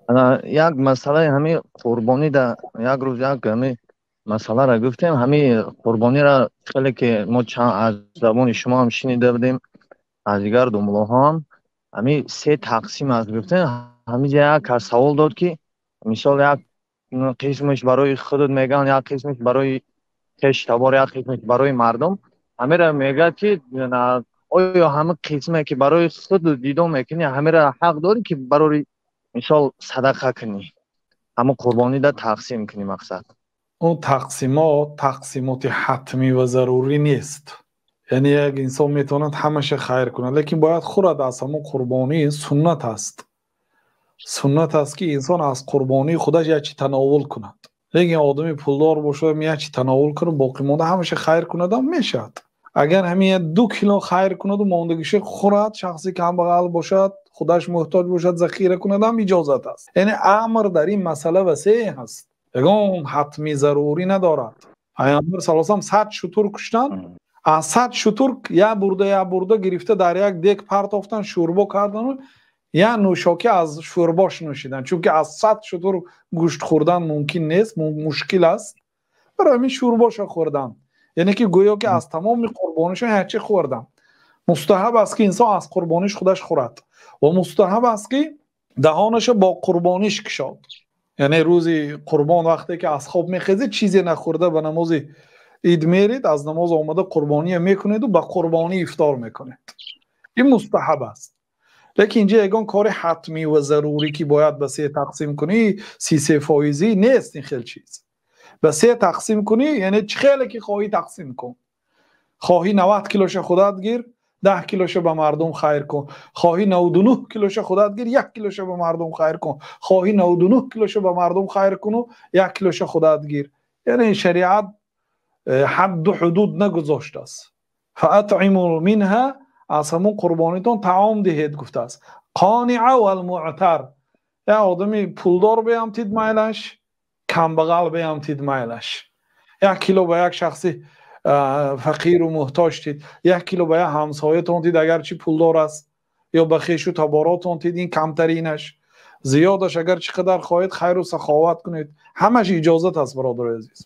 Як масъалаи ҳамин қурбонӣ да, як рӯз як ҳамин масъаларо гуфтем, ҳамин қурбониро хеле ки мо чанд аз забони шумо ҳам шунида будем, аз дигар домуллоҳо ҳам, ҳамин се тақсим аст гуфтем. Ҳамин ҷа як кас савол дод, ки мисол як қисмаш барои худат мегӯянд, як қисмаш барои хешу табор, як қисмаш барои мардум. Ҳамеро мегӯяд, ки оё ҳама қисме ки барои худ ҷудо мекунӣ, ҳамеро ҳақ дорӣ, ки барои мисол садақа кунӣ, ҳама қурбонида тақсим кунӣ, мақсад? Он тақсимот тақсимоти ҳатмӣ ва зарурӣ нест. Яъне як инсон метавонад ҳамаша хайр кунад, лекин бояд хӯрад аз ҳамон қурбонӣ. Суннат аст, суннат аст, ки инсон аз қурбонии худаш як чи тановул кунад. Лекин одами пулдор бошад, як чи тановул кунад, боқимонда ҳамаша хайр кунадам мешавад. Агар ҳамин 2 кило хайр кунаду мондагиша хӯрад, шахси камбағал бошад, худаш муҳтоҷ бошад, захира кунадам иҷозат аст. Яъне амр дар ин масъала васеъ аст, ягон ҳатмӣ зарурӣ надорад. Пайғамбар саллаллоҳу алайҳи васаллам 100 шутур куштанд. Аз 100 шутур як бурда, як бурда гирифта, дар як дег партофтан, шӯрбо кардану як нӯшокӣ аз шӯрбош нӯшидан, чунки аз 100 шутур гӯшт хӯрдан мумкин нест, мушкил аст. Барои ҳамин шӯрбоша хӯрдан, яъне ки гӯё ки аз тамоми қурбонишон якчи хӯрдан. Мустаҳаб аст, ки инсон аз қурбониш худаш хӯрад, ва мустаҳаб аст, ки даҳонаша бо қурбониш кушод. Яъне рӯзи қурбон вақте ки аз хоб мехезед, чизе нахӯрда ба намози ид меред, аз намоз омада қурбония мекунеду ба қурбонӣ ифтор мекунед. Ин мустаҳаб аст. Лекин инҷа ягон кори ҳатмӣ ва зарурӣ, ки бояд ба се тақсим кунӣ, 33 фоизӣ нест. Ин хел чиз ба се тақсим кунӣ, яъне чӣ хеле ки хоҳӣ тақсим кун. Хоҳӣ 90 килоша худат гир, 10 килоша ба мардум хайр кун. Хоҳӣ 99 килоша худат гир, 1 килоша ба мардум хайр кун. Хоҳӣ 99 килоша ба мардум хайр куну 1 килоша худат гир. Яъне шариат ҳадду ҳудуд нагузоштааст. فأطعموا منها, аз ҳамон қурбонитон таом диҳед гуфтааст. القانع والمعتر, як одами пулдор биям тид майлаш, камбағал биям тид майлаш. 1 кило ба як шахси фақиру муҳтоҷ тид, 1 кило ба як ҳамсоятон тид, агарчи пулдор аст, ё ба хешу таборотон тид. Ин камтаринаш. Зиёдаш агар чӣ қадар хоҳед хайру саховат кунед, ҳамаш иҷозат аст, бародари азиз.